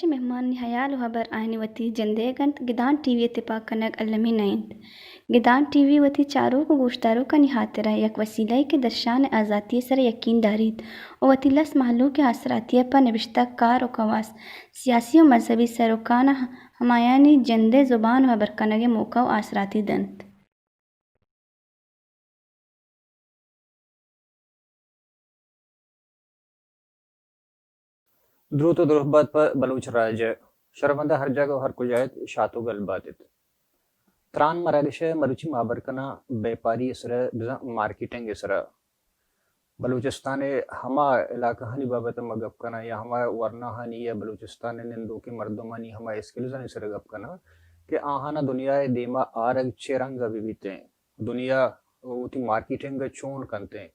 مہمانانی ہیال و ہبر آیانی وتی جندئیگ انت۔ گدان ٹی وی ء تپاک کنگ المی نہ انت۔ گدان ٹی وی وتی چاروک و گوشداروکانی ہاترا یک وسیلہ یے کہ درشان ء آزاتی ء سرا یقین داریت و وتی لس مہلوک ء آسراتی ء پہ نبشتہ کار و کواس، سیاسی و مذہبی سروکاناں ہمایانی جندئے زبان و ہبر کنگ ء موقع و آسراتی دنت۔ دروت و درہبات پہ بلوچ راج ء۔ شرمندہ ہر جاگہ و ہر کجا ات، شات و گل بات ات۔ تران مراگش ء مروچی ما ہبر کناں بیپاری ء سرا بزاں مارکیٹنگ ء سرا۔ بلوچستان ء ہما علاقہانی بابت ء ما گپ کناں یا ہما ورناہانی یا بلوچستان ء نندوکیں مردمانی ہما اسکلزانی سرا گپ کناں کہ آہاناں دنیا ء دیما آرگ چے رنگ ء بہ بیتیں، دنیا وتی مارکیٹنگ ء چون کنتیں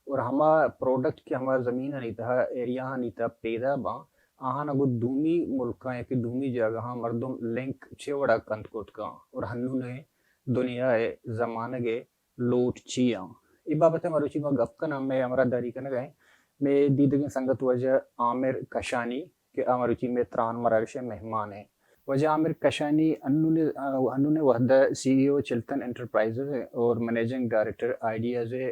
اور ہما پروڈکٹ کہ ہما زمینانی تہا، ایریاہانی تہا پیدا باں، آہاناں گوں دومی ملکاں یا کہ دومی جاگہاں مردم لنک چے وڑا کنت کت کن اور ہنونیں دنیا ء زمانگ ء لوٹ چی آں؟ اے بابت ء مروچی ما گپ کناں۔ مئے ہمراہ داری کنگ ء ایں مئے دیدگیں سنگت واجہ عامر کشانی کہ آ مروچی مئے تران مراگش ء مہمان ایں۔ واجہ عامر کشانی انون، انون ء وہد ء سی ای او چلتن انٹرپرائزز اور منیجنگ ڈائریکٹر آئیڈیاز ء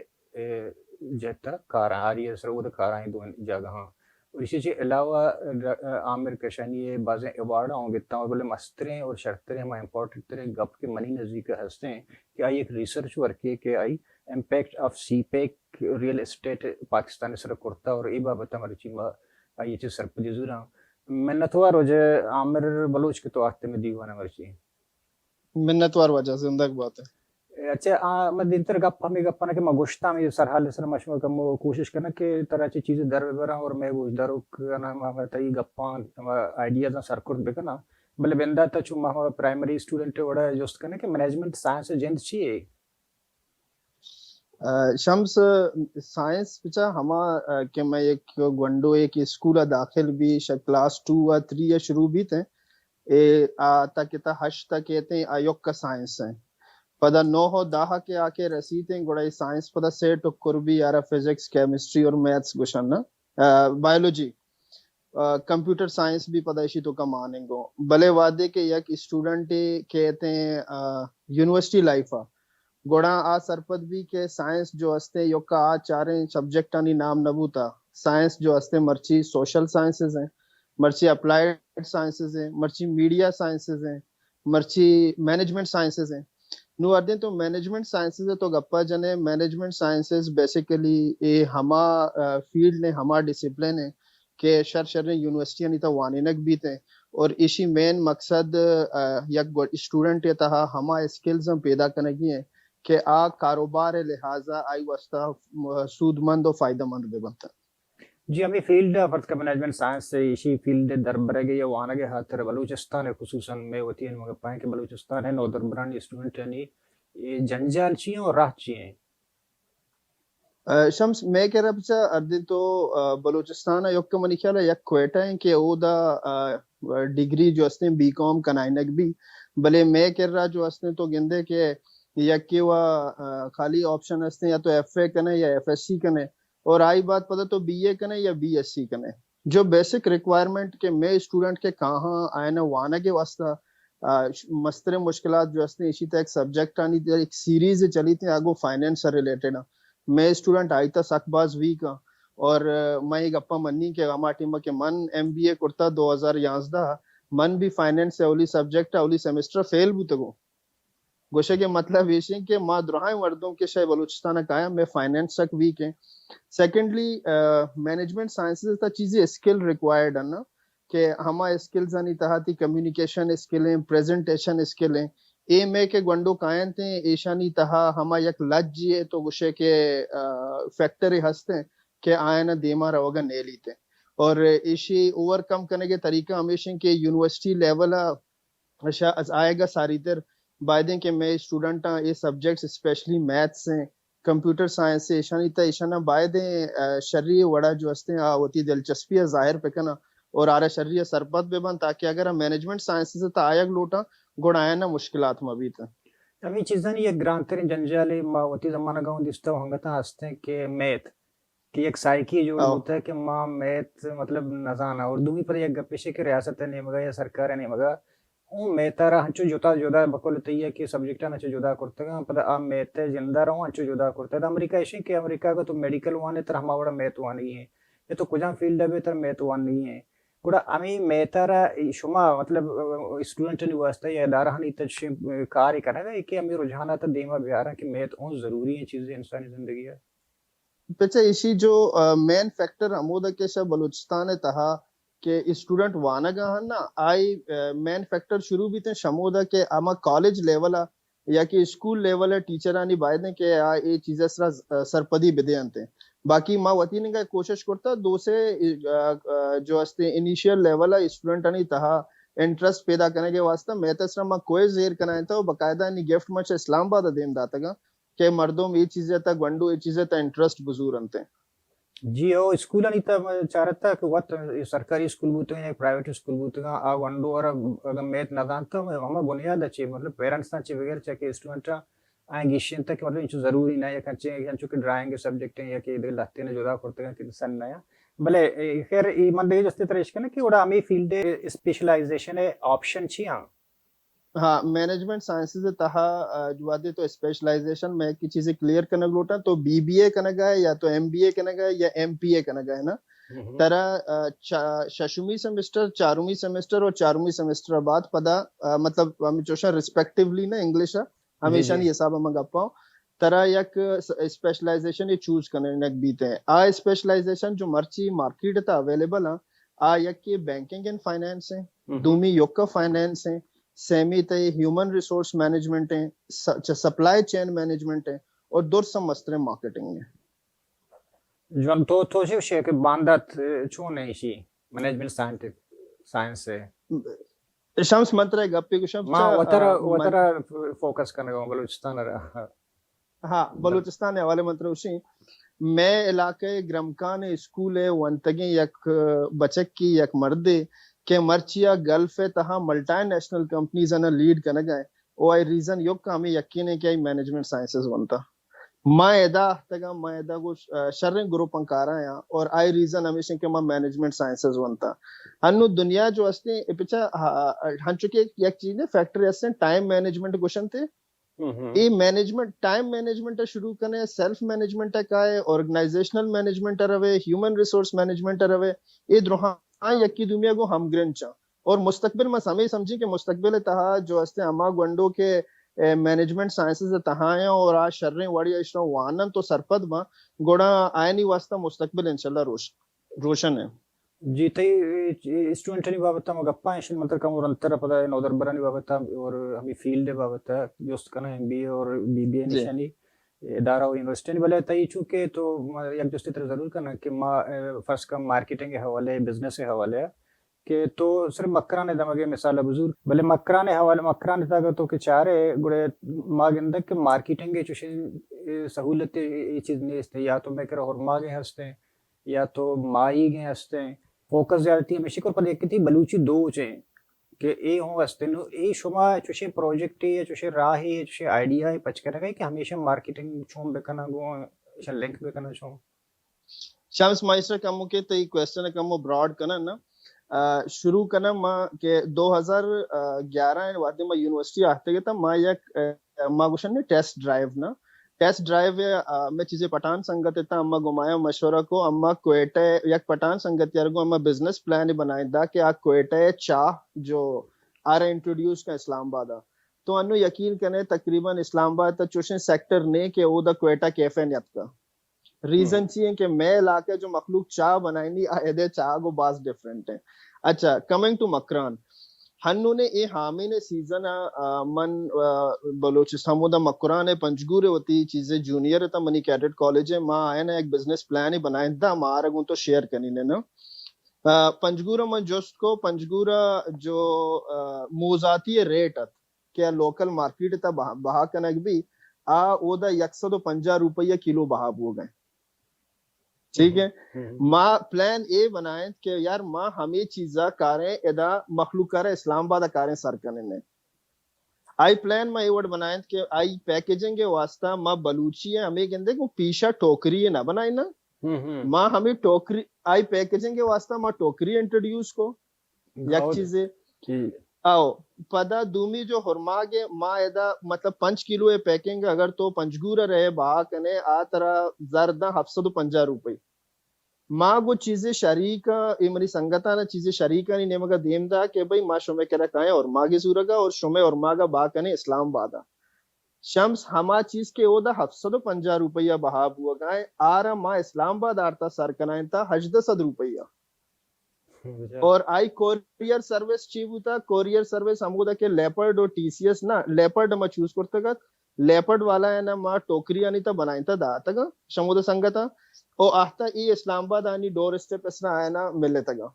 جہت ء کاراں، آری ء سرا اود ء کاراں اے دوئیں جاگہاں۔ اور ایشی چہ علاوہ ڈا-، عامر کشانی ء بازیں ایوارڈ ہوں گتاں، اور بلے مستریں اور شرتریں، ہما امپورٹنٹ تریں گپ کہ منی نزیک ء ہستیں کہ آئی ایک ریسرچ ورکے کہ آئی impact of CPEC real estate Pakistan ء سرا کرتا، اور اے بابت ء مرچی ما آئی ء چہ سرپدی زوراں۔ منتوار واجہ عامر بلوچ کہ تو آتے میں دیوان ء مرچی۔ منتوار واجہ، زندگ بات ئے۔ اچھا، آ، من دیمتر گپ ہمے گپ کناں کہ من گوشتاں، ہمے سرحال ء سر من شما کمو کوشش کناں کہ ترا چہ چیزے در ببراں اور مئے گوشداروک کناں، ما، ما تئی گپاں، ما آئیڈیازاں سرکرد بکناں۔ بلے بندات ء چو ما، ما پرائمری اسٹوڈنٹ ء وڑا جست کناں کہ مینجمنٹ سائنس ء جند چی ئے؟ آ، شمس، سائنس بچا ہما، آ، کہ مئے یک گونڈو یک اسکول ء داخل بی، شہ کلاس ٹو ء تھری ء شروع بیت ایں، اے آ تک تا ہشت تک ایت ایں، آ یوک ء سائنس ایں۔ پدا نو ء دہ ء کہ آ کہ رسیت ایں، گڑا اے سائنس پدا سے ٹکر بی، آرا فزکس، کیمسٹری اور میتھس گوشن نا، آ، بایولوجی۔ آ، کمپیوٹر سائنس بھی پدا ایشی توکا ماننگو۔ بلے وہدے کہ یک اسٹوڈنٹے کیت ایں، آ، یونیورسٹی لائف ء، گڑا آ سرپد بی کہ سائنس جو استیں، یوکا آ چاریں سبجیکٹانی نام نہ بوتا۔ سائنس جو استیں، مرچی سوشل سائنسز ایں، مرچی اپلائیڈ سائنسز ایں، مرچی میڈیا سائنسز ایں، مرچی مینجمنٹ سائنسز ایں۔ نوں ہردیں تو مینجمنٹ سائنسز ء تو گپا جنے، مینجمنٹ سائنسز بیسیکلی اے ہما، آ، فیلڈ نے، ہما ڈسپلن ایں کہ شر شریں یونیورسٹیانی تہ وانینگ بیت ایں اور ایشی مین مقصد، آ، یک گو-، اسٹوڈنٹ ء تہا ہما اسکلز ہم پیدا کنگی ایں کہ آ کاروبار ء لحاظ ء آئی واسطہ م-، سود مند و فائدہ مند بہ بنت۔ جی، ہمے فیلڈ ء فرض کہ مینجمنٹ سائنس ء ایشی فیلڈ ء دربرگ ء یا وانگ ء ہاتر بلوچستان ء خصوصاً مئے وتی انوگپائیں کہ بلوچستان ء نودربرانی اسٹوڈنٹانی اے جنجال چی ایں اور راہ چی ایں؟ آ، شمس، مئے کرا بچا ہردیں تو، آ، بلوچستان ء یکہ منی خیال ء یک کوئٹہ ایں کہ اودا، آ، ڈگری جو استیں بی کام کنائینگ بی، بلے مئے کرا جو استیں تو گندے کہ یکے و، آ، خالی آپشن استیں یا تو ایف اے کنے یا ایف ایس سی کنے اور آئی بعد پدا تو بی اے کنے یا بی ایس سی کنے۔ جو بیسک ریکوائرمنٹ کہ مئے اسٹوڈنٹ کہ کاہاں آئین وانگ ء واسطہ، آ، ش-، مستریں مشکلات جو استیں، ایشی تہ یک سبجیکٹ آنی تہ یک سیریز چلیت ایں، آ گوں فائنینس ء ریلیٹڈ آں۔ مئے اسٹوڈنٹ آئی تہ سک باز ویک آں اور، آ، من اے گپاں منی کہ ہما ٹیم ء کہ من ایم بی اے کرتا دو ہزار یازدہ، من بھی فائنینس ء اولی سبجیکٹ ء اولی سیمسٹر ء فیل بوتگوں۔ گوشگ ء مطلب ایش انت کہ ما دراہیں مردم کہ شہ بلوچستان ء کایاں، مئے فائنانس سک ویک انت۔ سیکنڈلی، آ، مینجمنٹ سائنسز ء تہ چیزے اسکل ریکوائرڈ انت کہ ہما اسکلز آنی تہا تئی کمیونیکیشن اسکل انت، پریزنٹیشن اسکل انت، اے مئے کہ گونڈو کاینت انت، ایشانی تہا ہما یک لج ء تو گوشے کہ، آ، فیکٹرے ہست انت کہ آیان ء دیما روگ ء نیلیت انت۔ اور ایشی اوور کم کنگ ء طریقہ ہمیش انت کہ یونیورسٹی لیول ء شہ از آیگ ء ساری تر بایدیں کہ مئے اسٹوڈنٹاں اے سبجیکٹس، اسپیشلی میتھس ایں، کمپیوٹر سائنس ایں، ایشانی تہ ایشاناں بایدیں، آ، شری وڑا جو استیں آ وتی دلچسپی ء ظاہر بکناں اور آرا شری ء سرپد بہ بنت، تاکہ اگر آ مینجمنٹ سائنسز ء تہ آیگ لوٹاں گڑا آیاناں مشکلات مہ بیت۔ ہمے چیزانی یک گرانتریں جنجالے ما وتی زمانگ ء اوں دیستہ و انگتاں ہستیں کہ میتھ کہ یک سائیکی جوڑ بوتا کہ ما میتھ مطلب نزاناں۔ اور دومی پر یک گپ ایش کہ ریاست ءِ نیمگا یا سرکار ءِ نیمگا اوں میتھ ءَ را انچو جتا جدا، بقول تئی کہ سبجیکٹاں انچو جدا کرتگاں، پدا آ میتھ ءِ جند ءَ را اوں انچو جدا کرتگ۔ امریکہ ایش کہ امریکہ ءَ تو میڈیکل وان ئے ترا ہما وڑا میتھ وانگی ایں، یا تو کجام فیلڈ ءَ بہ ئے ترا میتھ وانگی ایں۔ گڑا ہمے میتھ ءَ را شما مطلب اسٹوڈنٹانی واسطہ یا ادارہانی تہ چشیں کارے کنگ ءَ ئے کہ ہمے رجحانات ءَ دیما بیاراں کہ میتھ اوں ضروری ایں چیزے انسانی زندگی ءَ؟ پچہ ایشی جو، آ، مین فیکٹر ہمودا کہ شہ بلوچستان ءِ تہا کہ اسٹوڈنٹ وانگا ہن نا، آئی، آ، مین فیکٹر شروع بیتیں شمودا کہ ہما کالج لیول ءَ یا کہ اسکول لیول ءِ ٹیچرانی باید ایں کہ آ اے چیز ءِ سرا، آ، سرپدی بدے انت۔ باقی ما وتی نیمگا کوشش کرتا دو سے، آ، آ، جو استے انیشیل لیول ءَ اسٹوڈنٹانی تہا انٹرسٹ پیدا کنگ ءِ واسطہ میتھ ءِ سرا ما کوئز ایر کنائینتا و باقاعدہ انی گفٹ ما چہ اسلام آباد ءَ دیم داتگاں۔ کہ مردم اے چیز ءِ تہ، گونڈو اے چیز ءِ تہ انٹرسٹ بزور انت۔ جی او، اسکولانی تہ چارتا کہ وت سرکاری اسکول بوتگاں یا پرائیویٹ اسکول بوتگاں، آ گونڈو ءَ را اگاں میتھ نہ زانتا، ہما بنیاد ءَ چہ مطلب پیرنٹس ءَ چہ بغیر چہ کہ اسٹوڈنٹ ءَ آئیں گیشینتا کہ مطلب انچو ضروری نہ، یک انچیں، انچو کہ ڈرائنگ سبجیکٹ ایں یا کہ دگہ لہتیں جدا کرتگاں کہ سن نہ۔ بلے اے، خیر، اے من دگہ جستے ترا ایش کناں کہ اوڑا ہمے فیلڈ اسپیشلائزیشن آپشن چی آں؟ ہاں، مینجمنٹ سائنسز ءِ تہا، آ، وہدے تو اسپیشلائزیشن، میں ایک چیزے کلیئر کنگ لوٹاں، تو بی بی اے کنگا ئے یا تو ایم بی اے کنگا ئے یا ایم پی اے کنگا ئے نا۔ ترا، آ، چا-، ششمی سیمسٹر، چارمی سیمسٹر اور چارمی سیمسٹر بعد پدا، آ، مطلب ہمیں چوشاں ریسپیکٹیولی نا انگلش ءَ، ہمیشانی حساب ءَ من گپاں۔ ترا یک س-، اسپیشلائزیشن ءَ چوز کنگ بیت ایں۔ آ اسپیشلائزیشن جو مرچی مارکیٹ ءِ تہا اویلیبل ایں، آ یکے بینکنگ اینڈ فائنانس ایں، دومی یوکا فائنانس ایں، سیمی تئی ہیومن ریسورس مینجمنٹ ایں، س-، چہ سپلائی چین مینجمنٹ ایں، اور درساں مستریں مارکیٹنگ ایں۔ جوان، تو، تو چے گوشے کہ باندات چون ایں ایشی مینجمنٹ سائنٹک-، سائنس ءِ؟ شمس، من ترا گپے گوشاں، ما چا-، وترا، آ، من وترا فوکس کنگا اوں بلوچستان ءَ را۔ ہاں، بلوچستان ءِ حوالے من ترا گوشیں، مئے علاقہ ءِ گرمکان ءِ اسکول ءِ ونتگیں یک بچکی، یک مردے کہ مرچی آ گلف ءِ تہا ملٹی نیشنل کمپنیز آناں لیڈ کنگا ایں، او آئی ریزن یوک ہمے یکین ایں کہ آئی مینجمنٹ سائنسز ونتا۔ ما ادا اہتگاں، ما ادا گوں، آ، شریں گروپاں کارا آں اور آئی ریزن ہمیش ایں کہ ما مینجمنٹ سائنسز ونتا۔ انو دنیا جو ہستیں، اے پچا، آ، آ، ہنچو کہ یک چیز نے فیکٹر ہستیں، ٹائم مینجمنٹ گوشنتے۔ اے مینجمنٹ، ٹائم مینجمنٹ ءَ شروع کنے، سیلف مینجمنٹ ءَ کائے، آرگنائزیشنل مینجمنٹ ءَ روے، ہیومن ریسورس مینجمنٹ ءَ روے، اے درہاں یکی دومی ءَ گوں ہمگرنچ اں۔ اور مستقبل، ما ہمے سمجھیں کہ مستقبل ءِ تہا جو ہستیں ہما گونڈو کہ، اے، مینجمنٹ سائنسز ءِ تہا ایں اور آ شریں وڑے ءَ اشرا وانن تو سرپد باں، گڑا آیانی واسطہ مستقبل انشاءاللہ روش-، روشن ایں۔ جی، تئی اسٹوڈنٹانی بابت ءَ ما گپاں، ایشی من ترا کمو رندتر پدا نودربرانی بابت ءَ اور ہمے فیلڈ ءِ بابت ءَ جست کناں، ایم بی اے اور بی بی اے جی۔ نشانی ادارہ و یونیورسٹی، بلے تئی چونکہ تو، ما یک جستے ترا ضرور کناں کہ ما، اے، فرض کن مارکیٹنگ ءِ حوالے، بزنس ءِ حوالے کہ تو صرف مکران ءِ دمگ ءِ مثال ءَ بزور، بلے مکران ءِ حوالے، مکران ءِ تہا تو کہ چارے، گڑے ما گندگ کہ مارکیٹنگ ءِ چوشیں، اے، سہولت ءِ اے چیز نیست، یا تو مئے کرا ہرماگیں ہستیں، یا تو ماہیگیں ہستیں، فوکس زیادتی ہمیشی کر پد یک تئی بلوچی دوچ ایں کہ اے ہوں ہستیں۔ نو اے شما چوشیں پروجیکٹے یا چوشیں راہے یا چوشیں آئیڈیا پچ کنگ ءَ کہ ہمیشہ مارکیٹنگ چون بکناں، گوں ایشاں لنک بکناں چون؟ شمس، ما ایشرا کمو کہ تئی کوئسچن ءَ کمو براڈ کناں نا۔ آ، شروع کناں ما کہ دو ہزار گیارہ ءَ وہدے ما یونیورسٹی آہتگ اتاں، ما یک، آ، ما گوشن ٹیسٹ ڈرائیو نا، ٹیسٹ ڈرائیو ءَ، آ، مئے چیزے پٹھان سنگت اتاں، اما گوں ما مشورہ کو، اما کوئٹہ ءَ یک پٹھان سنگت یار گوں اما بزنس پلان بنائیں دا کہ آ کوئٹہ ءَ چاہ جو آرا انٹروڈیوس کا اسلام آباد ءَ۔ تو انو یقین کنے تقریباً اسلام آباد تا چوشیں سیکٹر نے کہ اودا کوئٹہ کیفے نیتکا۔ ریزن چی ایں کہ مئے علاقہ جو مخلوق چاہ بنائینی، آ ادے چاہ گو باز ڈیفرنٹ ایں۔ اچھا، کمنگ ٹو مکران، ہنونے اے ہامین سیزن ءَ، آ، من، آ، بلوچستان ہمودا مکران ءَ پنجگور ءَ وتی چیزے جونیئر اتاں، منی کیڈٹ کالج ءَ، ما آیانا یک بزنس پلان بنائیں دا، ما آرا گوں تو شیئر کنین نا۔ آ، پنجگور ءَ من جست کو، پنجگور ءَ جو، آ، موزاتی ریٹ ات، کہ لوکل مارکیٹ تا بہا، بہا کنگ بی، آ اودا یک سد و پنجاہ روپیہ کلو بہا بوگ ءَ۔ ٹھیک ہے؟ ما پلان اے بنائیں کہ یار ما ہمے چیزا کاریں ادا مخلوق کاریں اسلام آباد کاریں سر کنیں۔ آئی پلان ما اے وڑ بنائیں کہ آئی پیکیجنگ ءِ واسطہ ما بلوچی ءَ ہمے گندے کہ پیشا ٹوکری نہ بنائیں نا۔ ما ہمیں ٹوکری، آئی پیکجنگ کے واسطہ ما ٹوکری انٹروڈیوس کو، یک چیزے۔ او پدا دومی جو ہرماگ ہے، ما ادا مطلب پنچ کلو ہے پیکنگ، اگر تو پنجگور رہے بہا کنے، آ ترا زر داں ہفت سد و پنجاہ روپی۔ ما گو چیزے شریک، اے منی سنگتانا چیزے شریکانی نیمگا دیم دا کہ بھئی ما شمے کرا کائیں ہرماگے زورگا اور شمے ہرماگا بہا کنے اسلام آبادا۔ شمس، ہما چیز کہ اودا ہفت سد و پنجاہ روپیہ بہا بوگا ہے، آرا ما اسلام آباد آرتا سر کنائیں تا ہژدہ سد روپیہ۔ اور آئی کوریئر سروس چی بوتا؟ کوریئر سروس ہمودا کہ لیپرڈ و ٹی سی ایس نا، لیپرڈ ما چوز کرتگت، لیپرڈ والا ہے نا، ما ٹوکری آنی تا بنائیں تا داتگا شمودا سنگتا، او آہتا ای اسلام آباد آنی ڈور اسٹیپ اسرا آیا نا ملتگا۔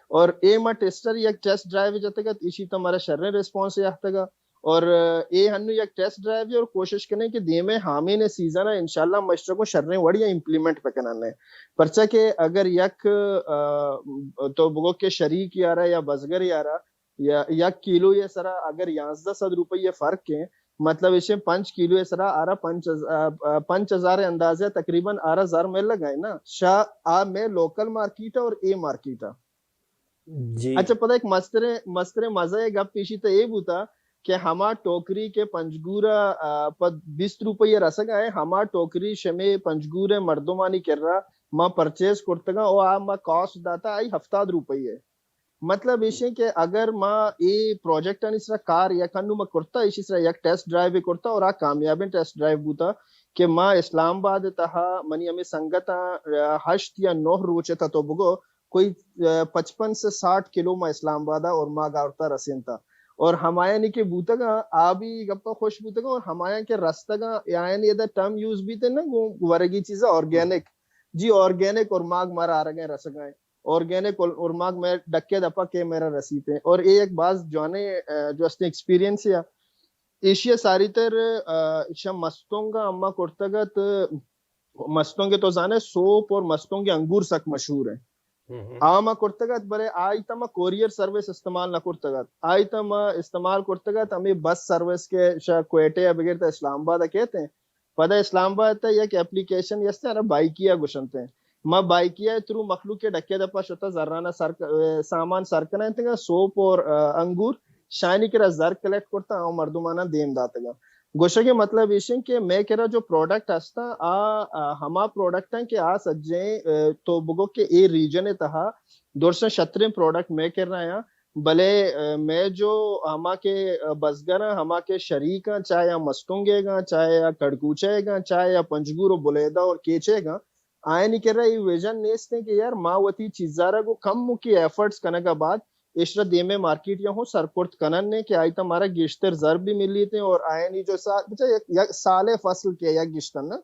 اور اے ما ٹیسٹر یک ٹیسٹ ڈرائیو جتگت، ایشی تا مارا شریں ریسپانس آہتگا۔ اور اے ہنو یک ٹیسٹ ڈرائیو اور کوشش کنیں کہ دیمے ہامین سیزن انشاءاللہ مشرق و شریں وڑیا امپلیمنٹ بکنن۔ پرچا کہ اگر یک، آ، تو بگو کہ شریک یارا یا بزگر یارا یا یک کلو یہ سرا اگر یازدہ سد روپے یہ فرق ہے، مطلب اسے پنچ کلو یہ سرا آرا پنچ ہز-، آ، آ، پنچ ہزار اندازے تقریباً آرا زر مل لگائے نا۔ شا آ میں لوکل مارکیٹ ہے اور اے مارکیٹ ہے۔ جی۔ اچھا، پتہ ایک مسترے، مسترے مزہ گپ پیشی تو اے بوتا کہ ہما ٹوکری کے پنجگورا، آ، پہ بیست روپے رسگ آئے، ہما ٹوکری شمے پنجگورے مردمانی کرا ما پرچیز کرتگا او آ ما کاسٹ داتا آئی ہفتاد روپے۔ مطلب ایشیں کہ اگر ما اے پروجیکٹ آنی سرا کار یک انو ما کرتا، ایشی سرا یک ٹیسٹ ڈرائیو کرتا اور آ کامیابیں ٹیسٹ ڈرائیو بوتا کہ ما اسلام آباد تہا منی ہمیں سنگتاں، آ، ہشت یا نو روچ تا تو بگو کوئی، آ، پچپن سے ساٹھ کلو ما اسلام آباد اور ما گارتا رسینتا۔ اور ہمایانی کہ بوتگا آ بھی گپا خوش بوتگا اور ہمایاں کہ رستگا یعنی ادا ٹرم یوز بیتے نا گو ورگی چیزا آرگینک۔ جی آرگینک اور ماگ مارا آرگیں رسگائیں۔ آرگینک اور، اور ماگ میں ڈکے دپا کے میرا رسیتے ہیں۔ اور اے ایک باز جوانے، آ، جو استے ایکسپیرینس ہے۔ ایشی ساری تر، آ، شا مستونگا اما کرتگت، مستونگ تو زانے سوپ اور مستونگ انگور سک مشہور ہیں۔ آ ما کرتگت، بلے آئی تا ما کوریئر سروس استعمال نہ کرتگت۔ آئی تا ما استعمال کرتگت، ہمیں بس سروس کے شا کوئٹے بغیر تا اسلام آباد کہتے ہیں۔ پدا اسلام آباد تا یک اپلیکیشن یستے، آرا بائیکیا گوشنتے۔ ما بائیکیا ترو مخلوق کے ڈکے دپا شتا زرانا سر ک-، اے، سامان سر کنائیں تگا، سوپ اور، آ، انگور شانی کرا زر کلیکٹ کرتا، او مردمانا دیم داتگا۔ گوشگ مطلب ایشن کہ میں کرا جو پروڈکٹ ہستا، آ، آ، ہما پروڈکٹ ہیں کہ آ سجیں، اے، تو بگو کہ اے ریجن تہا درسن شتریں پروڈکٹ میں کرا ہیں۔ بلے، اے، میں جو ہما کے، اے، بزگر ہیں، ہما کے شریک ہیں، چاہے یا مستونگے گا، چاہے یا کڑکوچے گا، چاہے یا پنجگور و بلیدہ اور کیچے گا، آیانی کرا اے ویژن نیست ہیں کہ یار ما وتی چیزارا گو کم مکی ایفرٹس کنگا بعد ایشرا دیمے مارکیٹ یا ہوں سرکرت کنن نے کہ آئی تا مارا گیشتر زر بھی ملیتے ہیں اور آیانی جو سال، بچا یک، یک سال فصل کے یک گیشتر نا،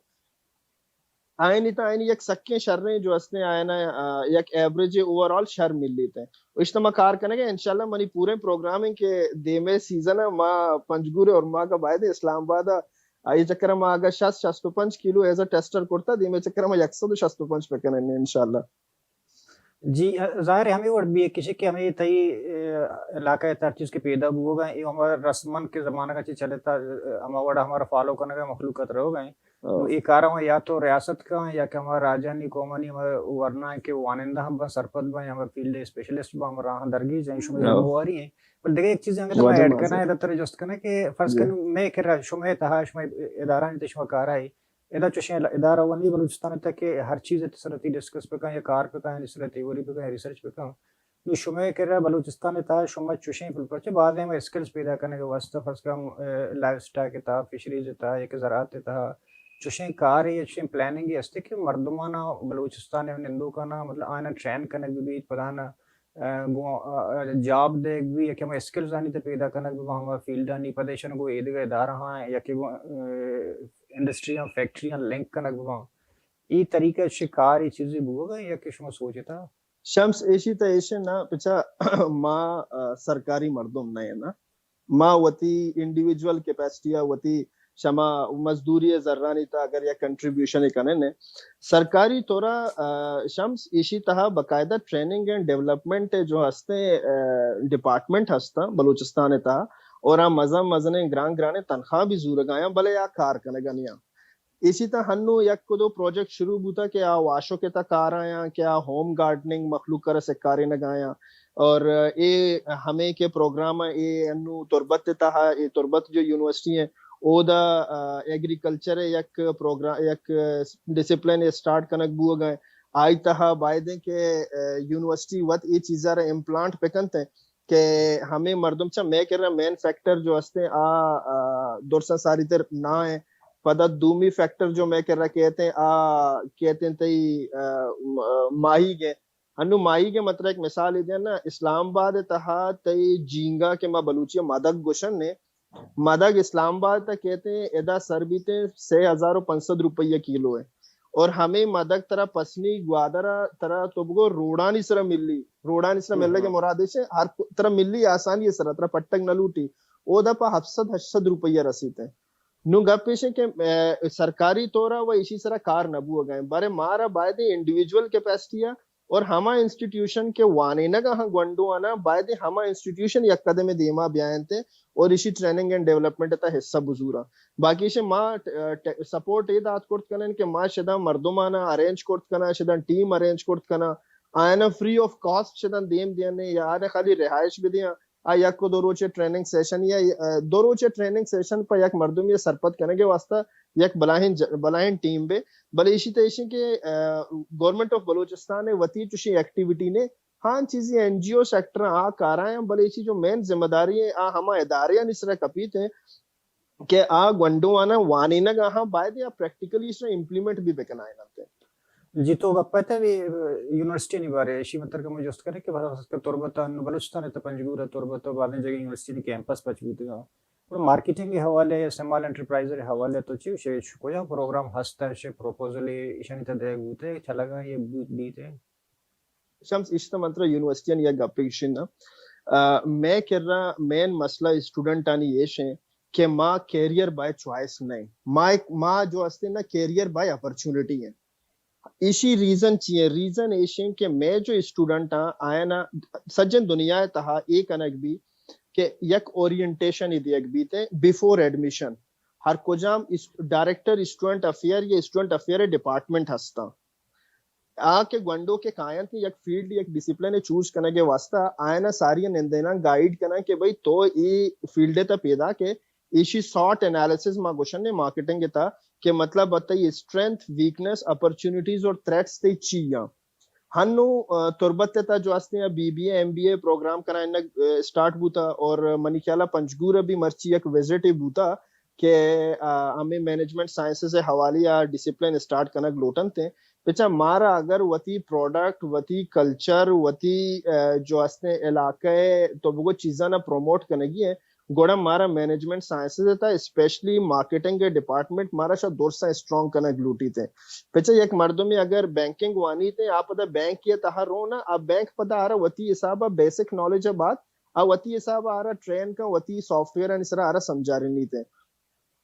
آئینی تا آئینی یک سکیں شریں جو استیں آئینا، آ، یک ایوریج اوور آل شر ملیت ہیں۔ اشتما کار کنگے انشاءاللہ منی پوریں پروگرام ہیں کہ دیمے سیزن ہے ما پنجگور اور ما کا باید اسلام آباد آئی چکر ما اگر شصت شصت و پنچ کلو ایز اے ٹیسٹر کرتا، دیمے چکر ما یک سد و شصت و پنچ پہ کنیں انشاءاللہ۔ جی، ظاہر ہے ہمیں وڑ بھی ہے کسی کہ ہمیں تئی، اے، علاقہ ہے ہر چیز کے پیدا بوگا، اے ہمارا رسمن کے زمانہ کا چیز چلے تھا، اے، ہما وڑ ہمارا فالو کرنے کا مخلوق کت رہو گئے۔ نو اے کار ہم یا تو ریاست کا یا کہ ہمارا راجانی قومانی ہمارا ورنا ہے کہ وانندہ ہم بن سرپد بن، ہمارا فیلڈ اسپیشلسٹ بن، ہمارا راہ درگی جائیں شمار ذمہ واری ہیں۔ بل دیگه یک چیز ہم کہ ایڈ کرنا ہے، ترا جست کرنا کہ فرض کریں میں کہ شمے تہا شمے ادارہ نے شما کار ہے، ادا چوشیں ادارہ و نی بلوچستان تک کہ ہر چیز تے سرتی ڈسکس بکن یا کار بکن، سرتی تھیوری بکن، ریسرچ بکن۔ نو شمے کرا بلوچستان تہا شما چوشیں پل پرچہ بعض ہم اسکلز پیدا کرنے کے واسطہ فرض کم، اے، لائیو سٹاک تہا، فشریز تہا، یک زراعت تہا، چوشیں کار یا چوشیں پلاننگ ہستے کہ مردمانا بلوچستان نندوکانا مطلب آنا ٹرین کنگ بیت پدانا، اے، گو، اے، جاب دیگ بی یا کہ ہما اسکلز آنی تے پیدا کنگ بی ہما فیلڈ آنی پدیشن گو ایدگہ ادارہ ہاں یا کہ گو، اے، انڈسٹری ہاں فیکٹری ہاں لنک کنگ بی۔ ای طریقہ چوشیں کار ای چیزی بوگا یا کہ شما سوچتا؟ شمس ایشی تا ایشے نا پچا ما، آ، سرکاری مردم نہ نا۔ ما وتی انڈیویجول کیپیسٹی آ وتی شما مزدوری زرانی تا اگر یا کنٹریبیوشن کنن نے۔ سرکاری طورا، آ، شمس ایشی تہا باقاعدہ ٹریننگ اینڈ ڈیولپمنٹ جو ہستے، آ، ڈپارٹمنٹ ہستا بلوچستان تہا اور آ مزن مزن گران گران تنخواہ بھی زورگایاں بلے آ کار کنگا نیاں۔ ایشی تا ہنو یک کدو پروجیکٹ شروع بوتا کہ آ واشو کے تا کار آیاں، کہ آ ہوم گارڈننگ مخلوق کرا سکارینگ آیاں۔ اور اے ہمیں کے پروگرام اے انو تربت تہا، اے تربت جو یونیورسٹی ہیں، او دا ایگریکلچر یک پروگرام، یک ڈسپلن اسٹارٹ کنگ بوگ ہیں۔ آئی تہا بایدیں کہ یونیورسٹی وت اے چیزا را امپلانٹ پکنت ہیں کہ ہمیں مردم چا میں کرا مین فیکٹر جو ہستے آ درسا ساری تر نہ ہیں۔ پدا دومی فیکٹر جو میں کرا کہتے ہیں آ کہتے ہیں تئی ماہی گے۔ انو ماہی گے مطلب ایک مثال دیاں نا، اسلام آباد تہا تئی جینگا کہ ما بلوچی مدگ گوشن نے، مدگ اسلام آباد تا کہتے ہیں ادا سر بیتے سے ہزار و پنچ سد روپیہ کیلو ہے۔ اور ہمیں مدگ ترا پسنی گوادرا ترا تو بگو روڈانی سرا ملی، روڈانی سرا ملنے کے مراد ہے ہر ترا ملی آسانی سرا، ترا پٹک نہ لوٹی، او دا پا ہفت سد ہشت سد روپیہ رسیتے ہیں۔ نو گپ پیش ہے کہ سرکاری طورا و اسی سرا کار نہ بو گئے، بارے مارا باید انڈیویجول کیپیسٹی ہے اور ہما انسٹیٹیوشن کے وانینگ ہاں گونڈو آنا باید ہما انسٹیٹیوشن یک قدم دیما بیاینتے اور اسی ٹریننگ اینڈ ڈیولپمنٹ تا حصہ بزورا۔ باقی شے ما سپورٹ اے دات کرت کنن کہ ما شدا مردمانا ارینج کرت کنا، شدا ٹیم ارینج کرت کنا، آیانا فری آف کاسٹ شدا دیم دینے یا آنے خالی رہائش بدیاں۔ آ یک و دو روچے ٹریننگ سیشن یا دو روچے ٹریننگ سیشن پہ یک مردمی سرپد کنگے واسطہ یک بلاہیں بلاہیں ٹیم بے۔ بلے ایشی تے ایشی کہ گورنمنٹ آف بلوچستان وتی چوشی ایکٹیویٹی نے ہاں چیزی این جی او سیکٹر آ کارا ہیں، بلے ایشی جو مین ذمہ داری ہے آ ہما ادارے آنی سرا کپیت ہیں کہ آ گونڈو آنا وانینگ آہاں باید یا پریکٹیکلی اس امپلیمنٹ بھی بکنائیں۔ جی، تو گپ ء تہ یونیورسٹی نی بارے ایشی متر کہ مجھے جست کرے کہ بس کہ تربت انو بلوچستان ء تہ پنجگور ء تربت ء بازیں جگہ یونیورسٹی نی کیمپس پچ بوتگا، گڑا مارکیٹنگ ء حوالے یا سمال انٹرپرائز ء حوالے تو چی شے کجا پروگرام ہست ہے، شے پروپوزل ایشانی تہ دیگ بوتے چلگا یہ بوت بیتے؟ شمس، اشتہ منترا یونیورسٹی یا گپے گشن نا، میں کرا مین مسئلہ اسٹوڈنٹ آنی ایش ہیں کہ ما کیریئر بائی چوائس نہیں، ما ما جو ہستے نا کیریئر بائی اپرچونٹی ہیں۔ ایشی ریزن چی ہے؟ ریزن ایش ہیں کہ میں جو اسٹوڈنٹ ہاں آیا نا سجن دنیا تہا ایک انک بھی کہ یک اورینٹیشن ہی دیگ بیتے بیفور ایڈمیشن۔ ہر کجام ڈائریکٹر اسٹوڈنٹ افیئر یا اسٹوڈنٹ افیئر ڈپارٹمنٹ ہستا۔ آ کہ گونڈو کہ کاینت یک فیلڈ یک ڈسپلن چوز کنگ ء واسطہ آیانا ساری نندینا گائیڈ کناں کہ بھئی تو ای فیلڈ ء تہ پیدا کہ ایشی سارٹ انالیسس ما گوشن نے مارکیٹنگ ء تہ کہ مطلب تئی اسٹرینتھ، ویکنس، اپرچونیٹیز اور تھریٹس تئی چی آں۔ ہنو تربت ء تہ جو ہستے B B A M B A program کنائنگ اسٹارٹ بوتا اور منی خیال ء پنجگور ء بھی مرچی یک وزٹ بوتا کہ ہمیں مینجمنٹ سائنسز ء حوالے آ ڈسپلن اسٹارٹ کنگ لوٹنت ہیں۔ پچا مارا اگر وتی پروڈکٹ، وتی کلچر، وتی جو ہستیں علاقہ تو بگو چیزاں نہ پروموٹ کنگی ہیں، گوڑا مارا مینجمنٹ سائنسز تا اسپیشلی مارکیٹنگ ڈپارٹمنٹ مارا شا درساں اسٹرانگ کنگ لوٹی تے۔ پچا یک مردمی اگر بینکنگ وانی تے آپ دا بینک یہ تہا رو نا، آ بینک پدا آرا وتی حساب بیسک نالج بعد آ وتی حساب آرا ٹرین کا وتی سافٹ ویئر سرا آرا سمجھارینی تے۔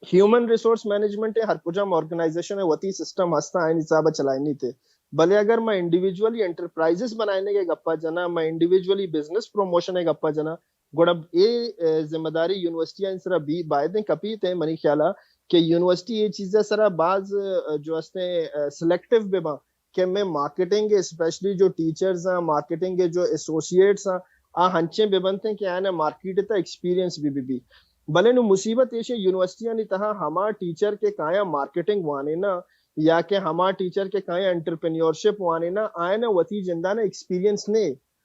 ہیومن ریسورس مینجمنٹ ہر کجام آرگنائزیشن وتی سسٹم ہستا آئین حساب چلائنی تے۔ بلے اگر ما انڈیویجولی انٹرپرائزز بنائنے کے گپا جنا، ما انڈیویجولی بزنس پروموشن کے گپا جنا، گڑا اے ذمہ داری یونیورسٹی ان سرا بھی بایدیں کپی تے منی خیالا کہ یونیورسٹی یہ چیزیں سرا بعض جو ہستے سلیکٹیو بے با کہ میں مارکیٹنگ اسپیشلی جو ٹیچرز ہیں، مارکیٹنگ کے جو ایسوسیٹس ہیں، آ ہنچیں بے بنتے ہیں کہ آنا مارکیٹ تا ایکسپیرینس بھی بھی بھی بلے نو مصیبت ایش ہے یونیورسٹیانی تہا ہما ٹیچر کے کایا مارکیٹنگ وانے نا یا کہ ہما ٹیچر کے کایا انٹرپرینیورشپ وانے نا، آئے نا وتی جندانا ایکسپیرینس نے۔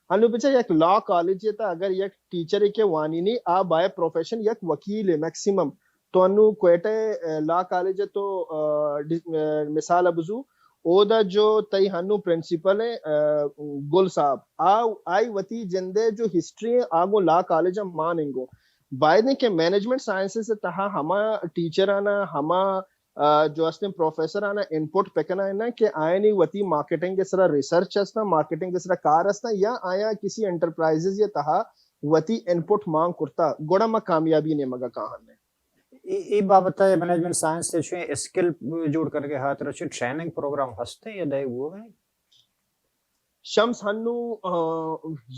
انو بچا یک لا کالج تا اگر یک ٹیچر کے وانی نی آ بائے پروفیشن یک وکیل ہے میکسیمم۔ تو انو کوئٹہ لا کالج تو مثال بزو، اودا جو تئی ہنو پرنسپل ہیں گل صاحب، آ آئی وتی جندے جو ہسٹری ہیں آگو لا کالج مان انگو۔ بایدیں کہ مینجمنٹ سائنسز تہا ہما ٹیچرانا ہما جو ہستیں پروفیسر آنا انپٹ پکنائنا کہ آئینی وتی مارکیٹنگ کے سرا ریسرچ ہستا، مارکیٹنگ کے سرا کار ہستا یا آیا کسی انٹرپرائزز یا تہا وتی انپٹ مان کرتا گڑا ما کامیابی نے مگا کاہن نے۔ ای بابت مینجمنٹ سائنس سے چویں اسکل جوڑ کر کے ہاتھ رچے ٹریننگ پروگرام ہستے یا دے وہ ہیں؟ شمس، ہنو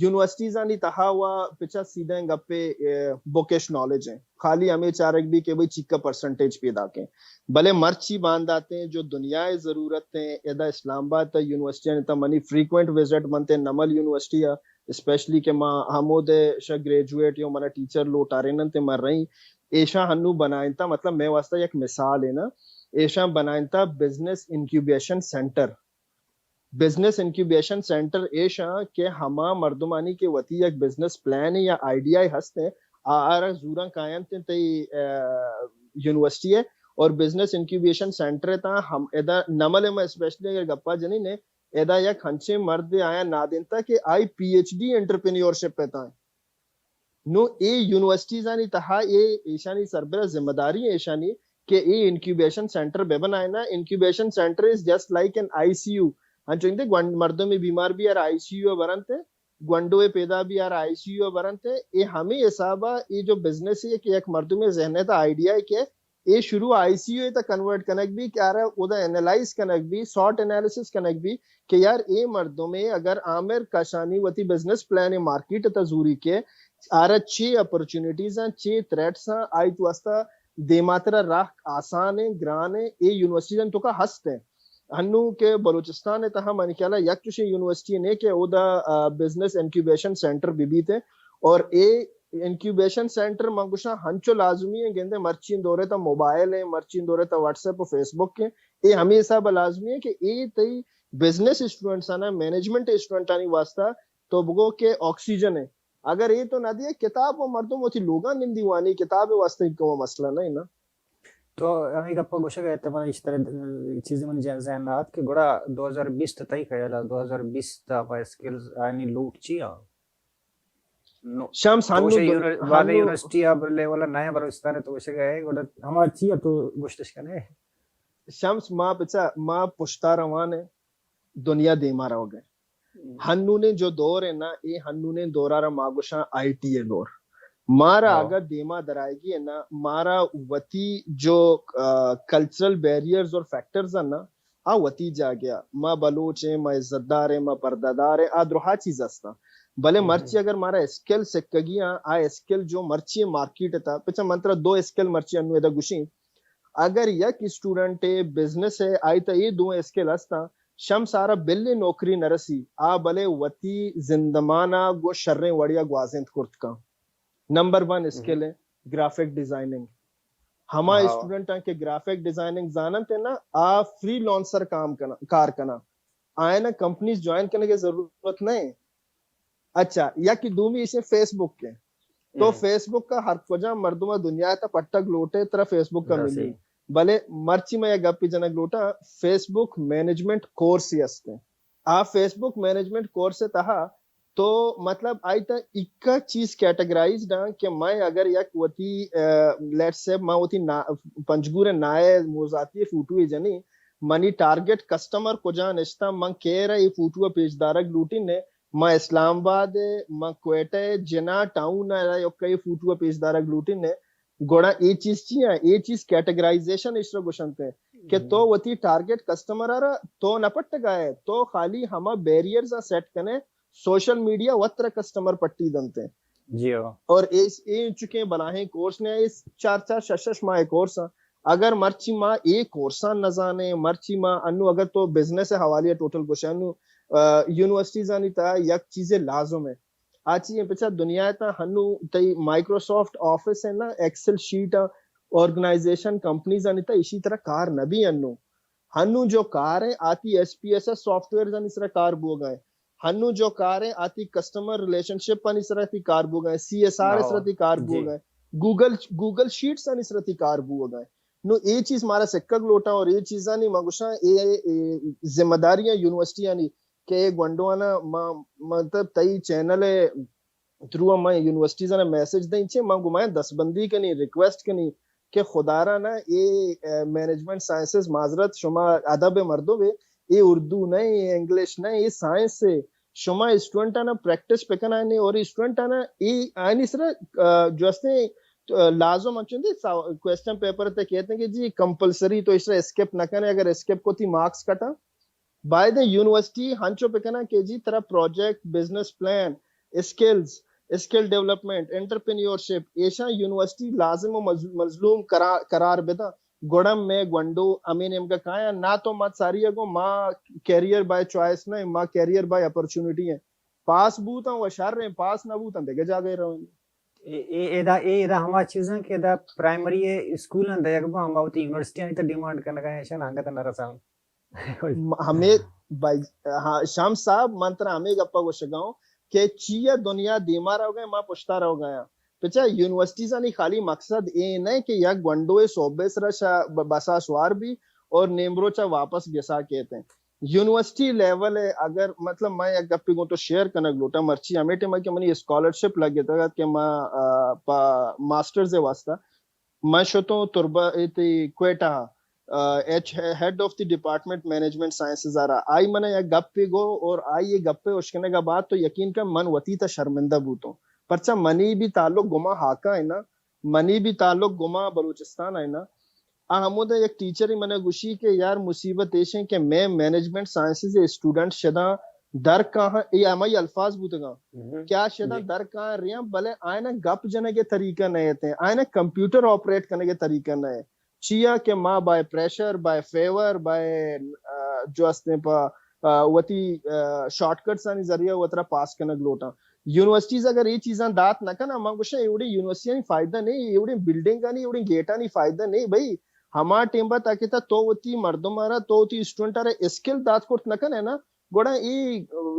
یونیورسٹیز آنی تہا و پچا سیدھا گپے بکش نالج ہیں، خالی ہمیں چارگ بھی کہ بھئی چکا پرسنٹیج پیدا کیں۔ بلے مرچی بانداتے ہیں جو دنیا ضرورت ہیں، ادا اسلام آباد تا یونیورسٹی آنی تا منی فریکوینٹ وزٹ منتے، نمل یونیورسٹی ہے اسپیشلی کہ ما ہمود شا گریجویٹ یو، منا ٹیچر لوٹارینن تے من رہی۔ ایشاں ہنو بنائنتا، مطلب میں واسطہ یک مثال ہے نا، ایشاں بنائنتا business incubation centre. Business incubation centre ایشاں کہ ہما مردمانی کہ وتی یک بزنس پلان یا آئیڈیا ہست ہیں، آ آرا زوراں کاینت تئی یونیورسٹی ہے، اور بزنس انکیوبیشن سینٹر تا ہم ادا نمل میں اسپیشلی اگر گپا جنی نے، ادا یک ہنچیں مرد آیا نادینتا کہ آئی پی ایچ ڈی انٹرپرینیورشپ پہ تائیں۔ نو اے یونیورسٹیز آنی تہا اے ایشانی سربرا ذمہ داری ہیں ایشانی کہ اے انکیوبیشن سینٹر بہ بنائے نا۔ Incubation center is just like an I C U. انچو انتے گونڈ مردم بیمار بھی ہر آئی سی یو برنتے، گونڈو پیدا بھی ہر آئی سی یو برنتے۔ اے ہمیں حسابا اے جو بزنس ہے کہ یک مردم ذہن ہے تا آئیڈیا ہے کہ اے شروع آئی سی یو تا کنورٹ کنگ بھی کہ آرا اودا انالائز کنگ بھی، سارٹ انالیسس کنگ بھی کہ یار اے مردم اگر عامر کشانی وتی بزنس پلان مارکیٹ تا زوری کے آرا چی اپرچونیٹیز ہیں، چی تھریٹس ہیں، آئی تو واسطہ دیماترا راہ آسان ہیں، گران ہیں، اے یونیورسٹیز ہیں تو کا ہست ہیں۔ ہنو کہ بلوچستان ہے تہا منی خیال ہے یک چوشیں یونیورسٹی نے کہ اودا بزنس انکیوبیشن سینٹر بھی بیت ہیں، اور اے انکیوبیشن سینٹر من گوشاں ہنچو لازمی ہیں، گندے مرچین دورے تا موبائل ہیں، مرچین دورے تا واٹس ایپ و فیس بک ہیں۔ اے ہمیں حساب لازمی ہے کہ اے تئی بزنس اسٹوڈنٹس آنا، مینجمنٹ اسٹوڈنٹ آنی واسطہ تو بگو کہ آکسیجن ہے۔ اگر اے تو نہ دیے کتاب و مردم وتی لوگاں نندی وانی، کتاب واسطہ کوئی مسئلہ نہیں نا۔ تو ہمیں گپا گوشگ ء ات، من اشتر چیزیں من جن ذہن آت کہ گڑا دو ہزار بیست تئی خیال ء دو ہزار بیست ء پہ اسکلز آنی لوٹ چی آ؟ نو، شمس تو ہنو اسے دن-، یونی-، بعد ہنو یونیورسٹی آ لیول ء نئے بلوچستان ء تو گوشگ ء گڑا ہما چی آ تو گوشتش کنے؟ شمس، ما پچا، ما پشتا روان ہے، دنیا دیما روگ ہے۔ ہنونیں جو دور ہے نا، اے ہنونیں دورا را ما گوشاں آئی ٹی ء دور۔ مارا ہاں۔ اگاں دیما درائیگی ہے نا، مارا وتی جو، آ، کلچرل بیریئرز اور فیکٹرز ہیں نا، آ وتی جاگہ۔ ما بلوچ ہیں، ما عزت دار ہیں، ما پردہ دار ہیں، آ درہا چیز ہستاں۔ بلے ہم۔ مرچی اگر مارا اسکل سکگی ہیں، آ اسکل جو مرچی مارکیٹ تا، پچا من ترا دو اسکل مرچی انو ادا گوشیں۔ اگر یک اسٹوڈنٹ بزنس ہے، آئی تا اے دو اسکل ہستاں، شمس آرا بلے نوکری نہ رسی، آ بلے وتی زندمانا گو شریں وڑیا گوازینت کرت کن۔ نمبر ون اسکل ہے گرافک ڈیزائننگ۔ ہما ہاں۔ اسٹوڈنٹ ہیں کہ گرافک ڈیزائننگ زاننت نا، آ فری لانسر کام کنا، کار کنا۔ آئینا کمپنیز جوائن کرنے کی ضرورت نہیں۔ اچھا، یا کہ دومی اسے فیس بک کے۔ تو ہم۔ فیس بک کا ہر کجا مردم دنیا تا پٹک لوٹے، ترا فیس بک کا ملی۔ بلے مرچی میں یک گپی جنگ لوٹا، فیس بک مینجمنٹ کورس ہی ہستے۔ آ فیس بک مینجمنٹ کورس تہا تو مطلب آئی تا اکا چیز کیٹیگرائزڈ ہیں کہ میں اگر یک وتی، آ، لیٹس سے میں وتی نا-، پنجگور نائے موزاتی فوٹو جنی، منی ٹارگٹ کسٹمر کجا نشتا، من کیرا اے فوٹو پیش دارگ لوٹی نے، من اسلام آباد، من کوئٹہ، جنا ٹاؤن ء یک اے فوٹو پیش دارگ لوٹی نے۔ گڑا اے چیز چی ہیں؟ اے چیز کیٹیگرائزیشن اشرا گوشنت ہے کہ تو وتی ٹارگٹ کسٹمر ء را تو نہ پٹگا ہے، تو خالی ہما بیریئرز سیٹ کنے، سوشل میڈیا وت ترا کسٹمر پٹی دنت ہے۔ جی ہاں۔ اور اے، اے چکے بلاہیں کورس نے، اے چار چار شش شش ماہ کورس ہیں۔ اگر مرچی ما اے کورساں نہ زانیں، مرچی ما انو اگر تو بزنس حوالے ٹوٹل گوشے انو، آ، یونیورسٹیز آنی تا یک چیزے لازم ہے۔ آ چی ہیں پچا دنیا تا ہنو تئی مائیکروسافٹ آفس ہے نا، ایکسل شیٹ آ، آرگنائزیشن کمپنیز آنی تا اسی طرح کار نہ بھی انو۔ ہنو جو کار ہیں آتی S P S S soft where آنی سرا کار بوگا ہیں۔ ہنو جو کار ہیں آتی کسٹمر ریلیشن شپ آنی سرا تی کار بوگا ہیں، سی ایس آر سرا تی کار بوگا ہیں، گوگل، گوگل شیٹس آنی سرا تی کار بوگا ہیں۔ نو اے چیز مارا سکگ لوٹا اور اے چیزانی ما گوشاں اے، اے ذمہ داریاں یونیورسٹی آنی کہ اے گونڈوانا ما، مطلب تئی چینل ہے تھرو ہم من یونیورسٹیز آنا میسج دیں چے، من گمائیں دستبندی کنی، ریکویسٹ کنی کہ خدا را نا اے، اے، مینجمنٹ سائنسز، معذرت شما ادب مردم ہے، اے اردو نہ، اے انگلش نہ، اے سائنس ہے۔ شما اسٹوڈنٹ آنا پریکٹس پکنائنے اور اسٹوڈنٹ آنا اے آنی سرا، آ، جو ہستے، آ، لازم انچن دے سا-، کویسچن پیپر تے کہتے ہیں کہ جی کمپلسری تو اس طرح اسکپ نہ کریں، اگر اسکپ کو تی مارکس کٹا باید یونیورسٹی ہنچو بکناں کہ جی ترا project, business plan, skills, skill development, entrepreneurship, ایشاں یونیورسٹی لازم و مز-، مظلوم قرار، قرار بداں۔ گڑا مئے گونڈو ہمے نیمگا کایاں۔ نہ تو ما ساری گوں ما کیریئر بائی چوائس نہ، ما کیریئر بائی اپرچونٹی ہیں۔ پاس بوتاں و شر ہیں، پاس نہ بوتاں دگہ جاگہ رویں۔ اے، اے، ادا، اے ادا ہما چیزاں کہ ادا پرائمری اسکول اند یک با ہما وتی یونیورسٹی آنی تو ڈیمانڈ کنگا ہیں، شان انگت نہ رساں۔ م-، ہمے بھائی، ہاں، شمس صاحب، من ترا ہمے گپا گوشگا ہوں کہ چیا دنیا دیما روگا ہے، ما پشتا روگا ہیں۔ پچا یونیورسٹیزانی خالی مقصد اے نہ کہ یک گونڈوے صوبے سرا شا-، ب-، بسا سوار بی اور نیمروچا واپس گسا کیت ہیں۔ یونیورسٹی لیول ہے، اگر مطلب میں یک گپے گوں تو شیئر کنگ لوٹاں، مرچی ہمے ٹائم کہ منی اسکالرشپ لگتگ ات کہ ما، آ، پا ماسٹرز واسطہ من شتوں تربت، اے تئی کوئٹہ، آ، H, head of the department management sciences آرا۔ آئی منا یک گپے گو اور آئی یہ گپے اشکنگا بعد تو یقین کن من وتی تا شرمندہ بوتوں۔ پرچا منی بھی تعلق گما ہاکا ہے نا، منی بھی تعلق گما بلوچستان ہے نا۔ آ ہمودا یک ٹیچرے منا گوشی کہ یار مصیبت ایش ہیں کہ میں مینجمنٹ سائنسز اسٹوڈنٹ شداں در کاہاں، اے ہمائی الفاظ بوتگاں، کیا شداں در کاہاں ریاں، بلے آئینا گپ جنگے طریقہ نہ ایت ہیں، آئینا کمپیوٹر آپریٹ کنگے طریقہ نہ ہے۔ چیا کہ ما بائی پریشر، بائی فیور، بائی، آ، جو استیں پا، آ، وتی، آ، شارٹ کٹس آنی ذریعہ وترا پاس کنگ لوٹاں۔ یونیورسٹیز اگر اے چیزاں دات نہ کناں، من گوشاں ایوڑیں یونیورسٹیانی فائدہ نہیں، ایوڑیں بلڈنگانی، ایوڑیں گیٹانی فائدہ نہیں بھائی۔ ہما ٹیم با تاکہ تا تو وتی مردم آرا، تو وتی اسٹوڈنٹ آرا اسکل دات کرت نہ کنے نا، گڑا اے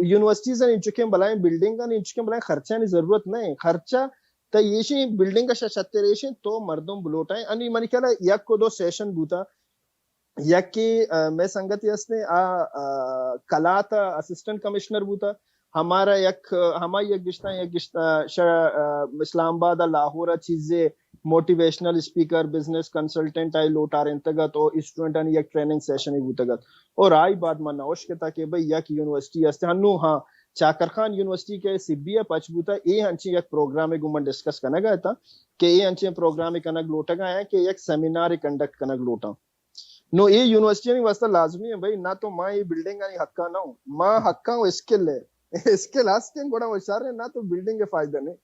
یونیورسٹیز آنی انچکیں بلائیں بلڈنگ آنی انچکیں بلائیں خرچانی ضرورت نہیں۔ خرچہ تا ایشیں بلڈنگ شا شتر ایشیں تو مردم بلوٹائیں۔ انی منی خیال یک و دو سیشن بوتا، یکے، آ، مئے سنگتے ہستیں، آ، آ، کلات ء اسسٹنٹ کمشنر بوتا۔ ہمارا یک، آ، ہما یک گشتاں، یک گشتاں شہ، آ، اسلام آباد ء لاہور ء چیزے موٹیویشنل اسپیکر، بزنس کنسلٹنٹ آئی لوٹارینتگ ات اور اسٹوڈنٹانی یک ٹریننگ سیشنے بوتگ ات۔ اور آئی بعد من نوش کتا کہ بھئی یک یونیورسٹی ہستیں، ہنو ہاں، چاکر خان یونیورسٹی کہ سبی ء پچ بوتا، اے انچیں یک پروگرامے گوں من ڈسکس کنگ ء اتاں کہ اے انچیں پروگرامے کنگ لوٹگ ء آیاں کہ یک سیمینارے کنڈکٹ کنگ لوٹاں۔ نو اے یونیورسٹی آنی واسطہ لازمی ہے بھائی، نہ تو ما اے بلڈنگ آنی حقا نہ ہوں، ما حقا ہوں اسکل ہے، اسکل ہستیں گڑا وہ شر ہے، نہ تو بلڈنگ کے فائدہ نہیں۔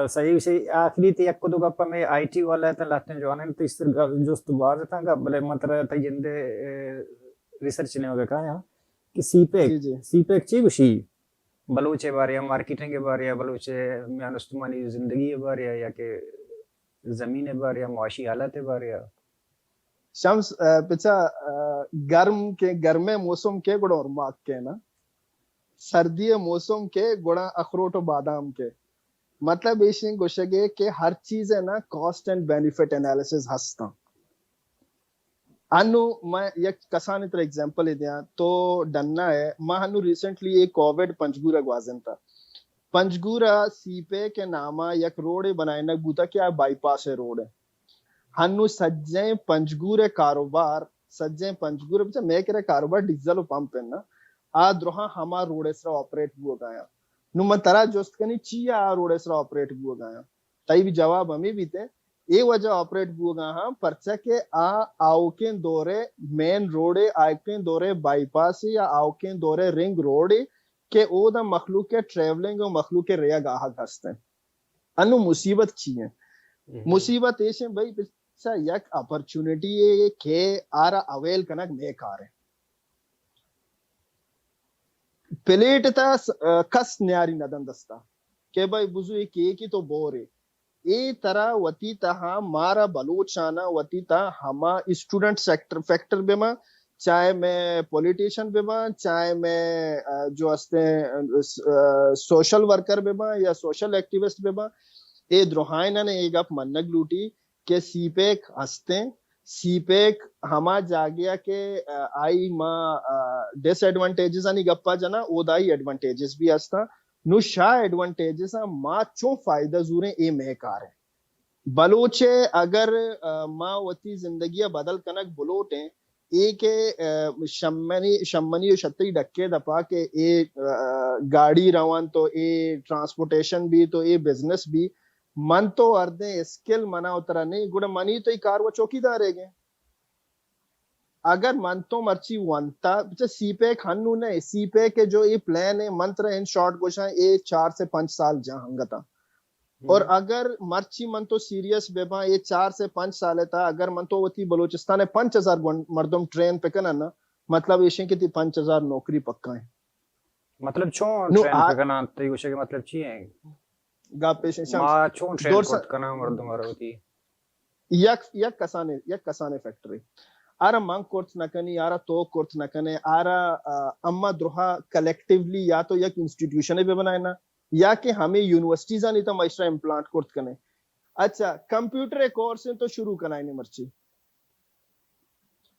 صحیح، صحیح۔ آخری تے یک دو گپ میں آئی ٹی والا ہے، لہتیں جوانیں تو اس طرح جست باز تھا گا، بلے من ترا تئی جندے، اے، ریسرچ نے ہوگا کہا کہ سی پیک، جی، جی۔ سی پیک چی گوشی؟ بلوچ ء بارے ء، مارکیٹنگ ء بارے ء، بلوچ ء میان استمانی زندگی ء بارے ء، یا کہ زمین ء بارے ء، معاشی حالت ء بارے ء۔ شمس، آ، پچا، آ، گرم کے، گرمیں موسم کے گڑا ارماک کے نا، سردی ء موسم کے گڑا اخروٹ و بادام کے۔ مطلب ایشیں گوشگے کہ ہر چیز ہے نا، کاسٹ اینڈ بینیفٹ انالیسز ہستاں۔ انو من یک کسانیں ترا ایگزامپل ء دیاں، تو ڈنا ہے، ما انو ریسنٹلی اے کووڈ پنجگور ء گوازینتا۔ پنجگور ء سی پیک ء نام ء یک روڈے بنائینگ بوتا کہ آ بائی پاس ء روڈ ہے۔ انو سجیں پنجگور ء کاروبار، سجیں پنجگور ء، بچا مئے کرا کاروبار ڈیزل و پمپ ہے نا، آ درہاں ہما روڈ ء سرا آپریٹ بوگا یاں۔ نو من ترا جست کنی چی آ روڈ ء سرا آپریٹ بوگا یاں؟ تئی بھی جواب ہمیں بیتے۔ اے وجہ آپریٹ بوگا ہاں، پرچہ کہ آ آؤکیں دورے مین روڈے، آؤکیں دورے بائی پاسے یا آؤکیں دورے رنگ روڈے کہ او دا مخلوق کے ٹریولنگ و مخلوق کے ریا گاہک ہستیں۔ انو مصیبت چی ہیں؟ مصیبت ایش ہیں بھائی، پچا یک اپرچونٹی ہے کہ آرا اویل کنگ مئے کار ہے۔ پلیٹ تا س-، آ، کس نیاری ندن دستا کہ بھائی بزو اے کیک ء تو بورے۔ اے ترا وتی تہا مارا بلوچانا وتی تہا ہما اسٹوڈنٹ سیکٹر، فیکٹر بہ باں، چاہے میں پولیٹیشن بہ باں، چاہے میں، آ، جو ہستیں، آ، س-، آ، سوشل ورکر بہ باں یا سوشل ایکٹیوسٹ بہ باں، اے درہائناں اے گپ منگ لوٹی کہ سی پیک ہستیں، سی پیک ہما جاگہ کہ، آ، آئی ما، آ، ڈس ایڈوانٹیجز آنی گپا جنا، او دائی ایڈوانٹیجز بھی ہستاں۔ نو شا ایڈوانٹیجز آں ما چون فائدہ زوریں، اے مئے کار ہیں۔ بلوچ ء اگر، آ، ما وتی زندگی ء بدل کنگ بلوٹیں، اے کہ، آ، شمنی، شمنی و شتئی ڈکے دپا کہ اے، آ، گاڑی روان تو اے ٹرانسپورٹیشن بھی تو اے بزنس بھی، من تو اردیں اسکل منا و ترا نہیں، گڑا منی تو ای کار و چوکیدارے گے۔ اگر من تو مرچی ونتا، بچہ سی پیک ہنو نہ، سی پیک جو اے پلان ہے، من ترا ان شارٹ گوشاں، اے چار سے پنچ سال جا ہنگتا۔ اور اگر مرچی من تو سیریس بہ باں، اے چار سے پنچ سال تا، اگر من تو وتی بلوچستان پنچ ہزار گون-، مردم ٹرین پہ کنن نا، مطلب ایشیں کہ تی پنچ ہزار نوکری پکا ہیں۔ مطلب چون نو ٹرین آ- پہ کنن؟ تئی گوشے کہ مطلب چی ہیں؟ گپ ایشیں شمس، ما چون ٹرین دور سا- کرت کنن مردم ارا وتی؟ یک، یک کسانے، یک کسانے فیکٹری۔ آرا من کرت نہ کنی، آرا تو کرت نہ کنے، آرا، آ، اما درہا کلیکٹیولی یا تو یک انسٹیٹیوشنے بہ بنائے نا، یا کہ ہمیں یونیورسٹیز آنی تا مشرا امپلانٹ کرت کنے۔ اچھا، کمپیوٹر کورس ہیں تو شروع کنائے نے مرچی۔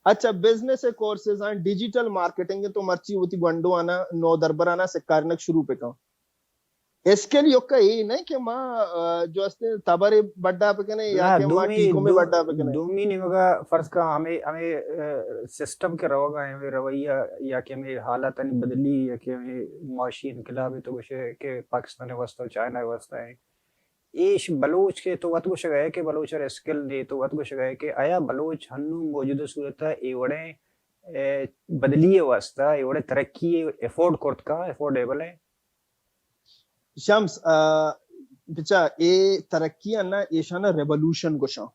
اچھا، بزنس کورسز ہیں، ڈیجیٹل مارکیٹنگ ہیں تو مرچی وتی گونڈو آنا، نو دربر آنا سکارنک شروع پہ کن۔ اسکل یوکا اے نہ کہ ما، آ، جو استے تبر بڈا پہ کنے یا نہ، کہ ما دومی، ٹیکو میں دو-، بڈا پہ کنے۔ دومی نیمگا فرض کا ہمیں، ہمیں، آ، سسٹم کے روگا ہے، ہمیں رویہ یا کہ ہمیں حالات بدلی یا کہ ہمیں معاشی انقلاب ہے تو گوشے کہ پاکستان واسطہ، چائنا واسطہ ہے۔ ایش بلوچ کے تو وت گوشگا ہے کہ بلوچ اور اسکل دے تو وت گوشگا ہے کہ آیا بلوچ ہنو موجودہ صورت ہے اے وڑے، اے، بدلی واسطہ، اے وڑے ترقی افورڈ کرت کا، افورڈیبل ہے؟ شمس، آ، بچا، اے ترقی نا، ایشانا ریولوشن گوشاں۔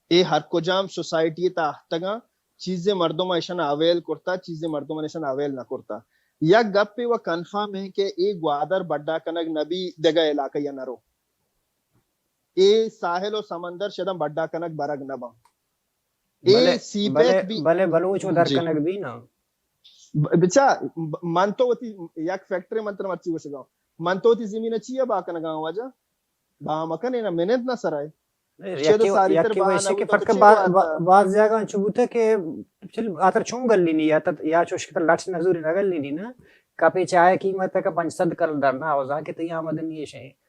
اے ہر کجام سوسائٹی تا اہتگاں، چیزے مردم ایشانا اویل کرتا، چیزے مردم ایشانا اویل نہ کرتا۔ یک گپے و کنفرم ہے کہ اے گوادر بڈا کنگ نبی دگہ علاقہ یا نرو۔ اے ساحل و سمندر شدن بڈا کنگ برگ نباں۔ اے بلے، سی پیک بلے، بھی بلے بلوچ و در جی۔ کنگ بھی نا۔ ب-، بچا، ب-، من تو وتی یک فیکٹری من تر مرچی گوشگا۔ من تو وتی زمین چی با کنگا واجہ؟ با مکن نا، منت نہ سرائے۔ نہیں، چد یکی، ساری تر یکی با ویسے نہ کہ بوتا فرق تو چی با-، با-، با-، باز جاگہ چو بوتا کہ چل آتر چون گلی نی یا تت-، یا چوش کہ لٹ نزوری نہ گلی نی نا۔ کپے چائے قیمت کا پنچ سد کل در نا، اوزا کہ تئی آمدنی ہے۔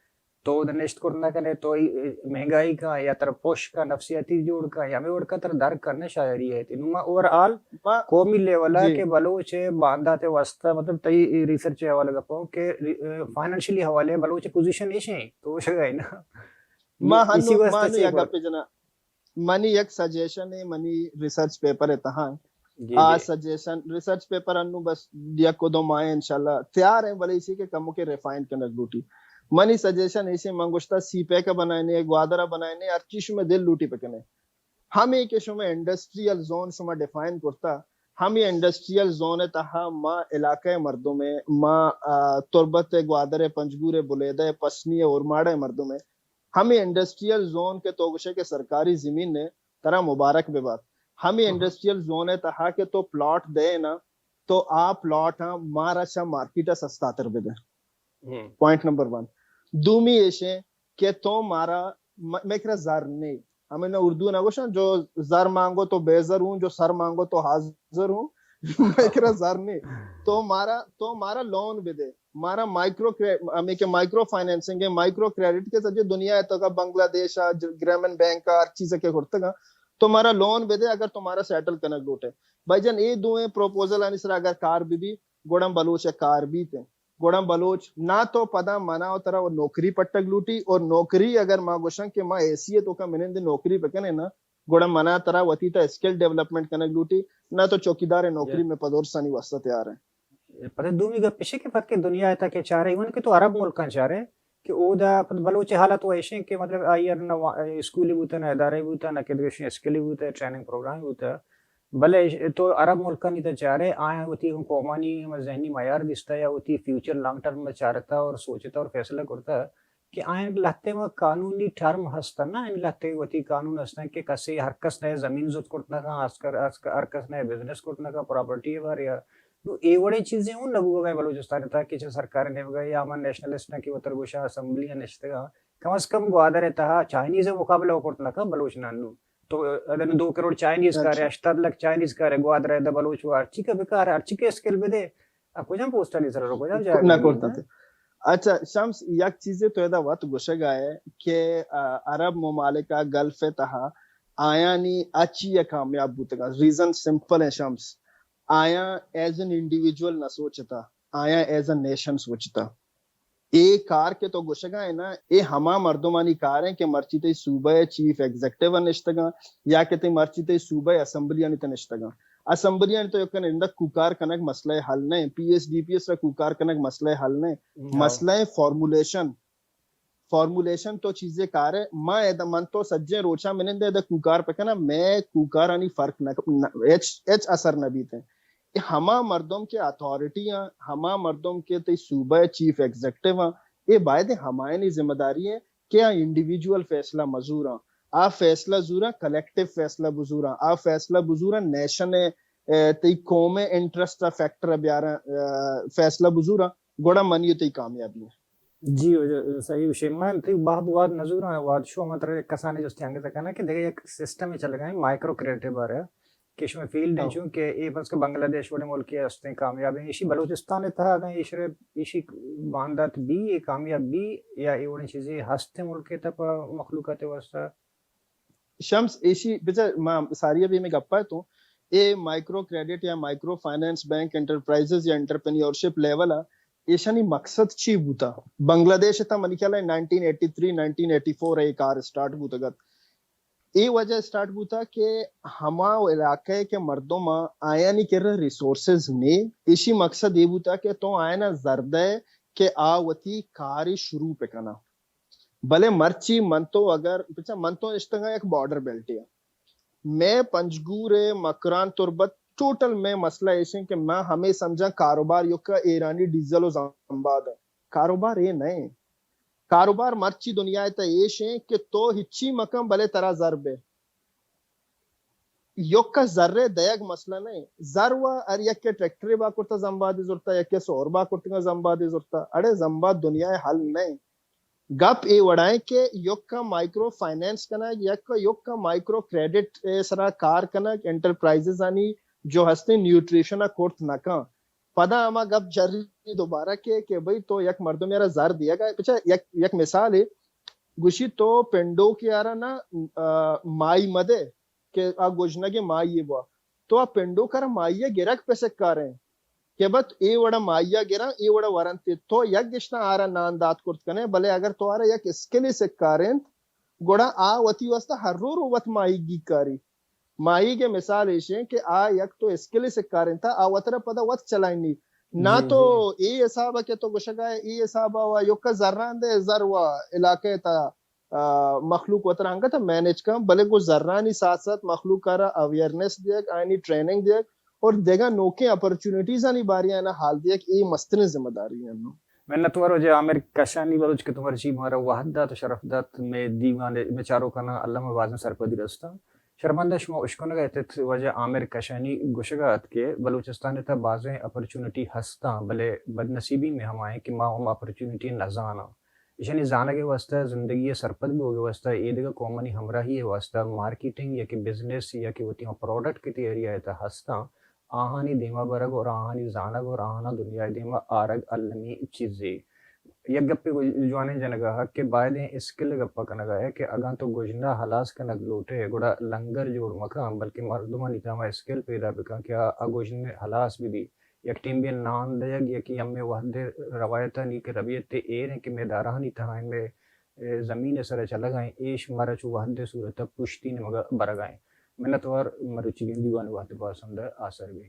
تو نشت کرت نہ کنے، تو مہنگائی کا یا تر پوش کا نفسیاتی جوڑ کا یا ہمیں وڑ کا تر در کرنے شاعری ہے۔ نو ما اوور آل ما قومی لیول جی۔ کہ بلوچ ہے باندات واسطہ، مطلب تئی ریسرچ حوالے گپو کہ، اے، فائنانشلی حوالے بلوچ پوزیشن ایش ہیں تو شگا ہے نا۔ ما اسی ہنو، واسطہ ما ہنو سے یا بول۔ گپے جنا۔ منی یک سجیشن ہے، منی ریسرچ پیپر ہے تہا۔ جی، آ جی۔ سجیشن، ریسرچ پیپر انو بس یک و دو ماہ انشاءاللہ تیار ہیں، بلے اسی کے کمو کے ریفائن کنگ لوٹی۔ منی سجیشن ایسے من گوشتا سی پیک بنائنے، گوادر بنائنے، ہر چیز شما دل لوٹی پکنے۔ ہمیں کہ شما انڈسٹریل زون شما ڈیفائن کرتا، ہمیں انڈسٹریل زون تہا ما علاقہ مردم ہے، ما، آ، تربت ہے، گوادر ہے، پنجگور ہے، بلیدہ ہے، پسنی ہے، اورماڑہ ہے مردم ہے۔ ہمیں انڈسٹریل زون کے تو گوشے کہ سرکاری زمین نے ترا مبارک بہ بات۔ ہمیں ہم۔ انڈسٹریل زون ہے تہا کہ تو پلاٹ دے نا، تو آ پلاٹ ہاں مارا شا مارکیٹ سستا تر بدے۔ ہم۔ Point number one. دومی ایشے کہ تو مارا، م-، میں کرا زر نہیں۔ ہمیں نہ اردو نہ گوشن، جو زر مانگو تو بے زر ہوں، جو سر مانگو تو حاضر ہوں۔ میں کرا زر نہیں۔ تو مارا، تو مارا لون بدے۔ مارا مائیکرو کرے-، ہمیں کہ مائیکرو فائنانسنگ ہے، مائیکرو کریڈٹ کے سجے دنیا ہے تو کا بنگلہ دیش آ، ج-، گرامین بینک آ، ہر چیز کے کرتگا۔ تو مارا لون بدے اگر تو مارا سیٹل کنگ لوٹے۔ بھائی جان، اے دوئیں پروپوزل آنی سرا اگر کار بی بی، گڑا بلوچ کار بیت۔ گڑا بلوچ نہ تو پدا منا و ترا و نوکری پٹگ لوٹی، اور نوکری اگر ما گوشن کہ ما ایسی ہے تو کا منند نوکری بکنے نا، گڑا منا ترا وتی تا اسکل ڈیولپمنٹ کنگ لوٹی، نہ تو چوکیدار نوکری میں پدورسانی واسطہ تیار ہیں۔ پدا دومی گپ اش کہ پد کہ دنیا تا کہ چارے، ایون کہ تو عرب ملکاں چارے کہ اودا پد بلوچ حالت و ایشیں کہ مطلب آئی ار نہ وا-، اسکولی بوتا، نہ ادارے بوتا، نہ کہ اسکلی بوتا، ٹریننگ پروگرام بوتا۔ بلے تو عرب ملکانی تا چارے، آیاں وتی ہم قومانی ہم ذہنی معیار دیستا یا وتی فیوچر لانگ ٹرم چارتا اور سوچتا اور فیصلہ کرتا کہ آیاں لہتے ما قانونی ٹرم ہستن نا، یعنی لہتے وتی قانون ہستن کہ کسے ہر کس نہ زمین زوت کرت نہ کن، ہر کس نہ بزنس کرت نہ کن، پراپرٹی بارے۔ نو اے وڑیں چیزیں ہوں نہ بوگا بلوچستان تا کہ چہ سرکار نیمگا یا ہما نیشنلسٹ نہ کہ وتر گوشا اسمبلی نشتگا، کم از کم گوادر تہا چائنیز مقابلہ کرت نہ کن بلوچ نانو۔ تو اگر دو کروڑ چائنیز کارے، ہشتاد لکھ چائنیز کارے، گوادر ء بلوچ و ہرچی کہ بکار، ہرچی کہ اسکل بدے، ا کجام پوسٹانی سر رو، کجام جاگہ نہ کرتا تے۔ اچھا شمس، یک چیزے تو ادا وت گوشگا ہے کہ، آ، عرب ممالک ء گلف ء تہا آیانی اچی ء کامیاب بوتگا۔ ریزن سمپل ہے شمس، آیاں ایز این انڈیویجول نہ سوچتا، آیاں ایز اے نیشن سوچتا۔ اے کار کہ تو گوشگا ئے نا، اے ہما مردمانی کار ایں کہ مرچی تئی صوبہ ءِ چیف ایگزیکٹو ءَ نشتگاں، یا کہ تئی مرچی تئی صوبہ ءِ اسمبلیانی تہ نشتگاں۔ اسمبلیانی تہ یک نندگ کوکار کنگ مسئلہ حل نہ ایں، P S D P S را کوکار کنگ مسئلہ حل نہ ایں۔ مسئلہ ایں فارمولیشن۔ فارمولیشن تو چیزے کار ئے، ما ادا من تو سجیں روچاں منندے ادا کوکار پکناں، مئے کوکارانی فرق نہ، نہ، ہچ، ہچ اثر نہ بیت۔ اے ہما مردم کہ اتھارٹی آں، ہما مردم کہ تئی صوبہ ءِ چیف ایگزیکٹو آں، اے باید ہمایانی ذمہ داری ایں کہ آ انڈیویجول فیصلہ مزوراں، آ فیصلہ زوراں، کلیکٹیو فیصلہ بزوراں، آ فیصلہ بزوراں نیشن ءِ، اے، تئی قوم ءِ انٹرسٹ ءَ فیکٹر ءَ بیاراں، اے، فیصلہ بزوراں، گڑا منی ءُ تئی کامیابی ایں۔ جی، واجہ، صحیح گوشے۔ من تئی بہت وہد نزوراں، وہد شو من ترا یک کسانیں جستے انگت کناں کہ دگہ یک سسٹمے چلگا ایں مائیکرو کریڈٹ ءِ بارہ ءَ کہ شمئے فیلڈ ایں، ہاں۔ چونکہ اے فرض کہ بنگلہ دیش وڑیں ملکے ہستیں کامیاب ایں، ایشی بلوچستان ءِ تہا اگاں ایشرے، ایشی باندات بی، اے کامیاب بی یا اے وڑیں چیزے ہستیں ملکے تہا پہ مخلوقات ءِ واسطہ؟ شمس، ایشی بچار ما ساری ءَ بھی ہمے گپا اتوں، اے مائیکرو کریڈٹ یا مائیکرو فائنانس بینک انٹرپرائزز یا انٹرپرینیورشپ لیول ءَ ایشانی مقصد چی بوتا؟ بنگلہ دیش ءِ تہا منی خیال ءَ nineteen eighty three, nineteen eighty four ءَ اے کار اسٹارٹ بوتگ ات۔ اے وجہ اسٹارٹ بوتا کہ ہما علاقہ ءِ کہ مردم آں، آیانی کرا ریسورسز نے، ایشی مقصد اے بوتا کہ تو آیانا زر دئے کہ آ وتی کاری شروع بکناں۔ بلے مرچی من تو اگر، بچار من تو اشتگاں یک بارڈر بیلٹے آں۔ مئے پنجگور ءِ مکران تربت ٹوٹل مئے مسئلہ ایش ایں کہ ما ہمے سمجھاں کاروبار یکا ایرانی ڈیزل ءُ زمباد ایں۔ کاروبار اے نہ ایں۔ کاروبار مرچی دنیا ءِ تہ ایش ایں کہ تو ہچی مکن بلے ترا زر بے۔ یکا زر ءِ دئیگ مسئلہ نہ ایں۔ زر وا ہر یکے ٹریکٹرے با کرتا زمبادے زرتا، یکے سور با کرتگا زمبادے زرتا۔ اڑے زمباد دنیا ءِ حل نہ ایں۔ گپ اے وڑا ایں کہ یکا مائیکرو فائنانس کنگ، یک، یکا مائیکرو کریڈٹ ءِ سرا کار کنگ، انٹرپرائزز آنی جو ہستیں نیوٹریشن ءَ کرت نہ کن۔ پدا ہما گپ جری دوبارہ کہ، کہ بھئی تو یک مردمے ءَ را زر دیگ ءَ ئے، بچار یک، یک مثالے گوشی تو پنڈوکے ءَ را نا، آ، مائی مدے کہ آ گژنگیں مائی بوا۔ تو آ پنڈوک ءَ را مائی ءَ گرگ پہ سکاریں کہ بت اے وڑا مائی ءَ گراں، اے وڑا ورنت، تو یک گشتاں آرا نان دات کرت کنے، بلے اگر تو آرا یک اسکلے سکارینت، گڑا آ وتی واسطہ ہر رو رو وت ماہیگی کاری۔ ماہیگ ءِ مثال ایش ایں کہ آ یک تو اسکلے سکارینتا، آ وترا پدا وت چلائنی۔ نہ جی، تو جی۔ اے حساب ءَ کہ تو گوشگا ئے، اے حساب ءَ وا یکا زران دے، زر وا علاقہ ءِ تہا آ، مخلوق وترا انگت مینج کن، بلے گوں زرانی ساتھ ساتھ مخلوق ءَ را اویئرنس دیگ، آیانی ٹریننگ دیگ اور دگہ نوکیں اپرچونیٹیز آنی بارے آیانا حال دیگ، اے مستریں ذمہ داری انت۔ منت وار واجہ عامر کشانی بلوچ کہ تو مرچی مارا وہد دات و شرف دات، مئے دیوان ءِ مئے چاروکانا الم ءَ بازیں سرپدی رستاں۔ شرمندہ شما اشکنگ ءَ اتت، واجہ عامر کشانی گوشگ ءَ ات کہ بلوچستان ءِ تہا بازیں اپرچونیٹی ہستاں، بلے بدنصیبی مئے ہما ایں کہ ما ہم اپرچونیٹی نہ زاناں۔ ایشانی زانگ ءِ واستہ، زندگی ءِ سرپد بوگ ءِ واستہ، ایدگہ قومانی ہمراہی ءِ واستہ مارکیٹنگ یا کہ بزنس یا کہ وتی ہم پروڈکٹ کہ تئی ایریا ءِ تہ ہستاں، آہانی دیما برگ اور آہانی زانگ اور آہانا دنیا ءِ دیما آرگ المی چیزے۔ یک گپے گو-، جوانیں جنگ ءَ کہ بایدیں اسکل ءِ گپ ءَ کنگ ءَ کہ اگاں تو گژن ءَ ہلاس کنگ لوٹ ئے، گڑا لنگر جوڑ مکن، بلکہ مردمانی تہ ءَ ہما اسکل پیدا بکن کہ آ، آ گژن ہلاس بہ بی۔ یک ٹیمبے نان دئیگ، یک ہمے وہد ءِ روایتانی کہ ربیت ءِ ایر ایں کہ مئے دارانی تہا ایں، مئے، اے، زمین ءِ سر ءَ چلگ ءَ ایں، ایش مارا چو وہد ءِ صورت ءَ پشتی نیمگ ءَ برگ ءَ ایں۔ منت وار، مروچیگیں دیوان ءِ وہد ءَ پسند ءَ آسر بی۔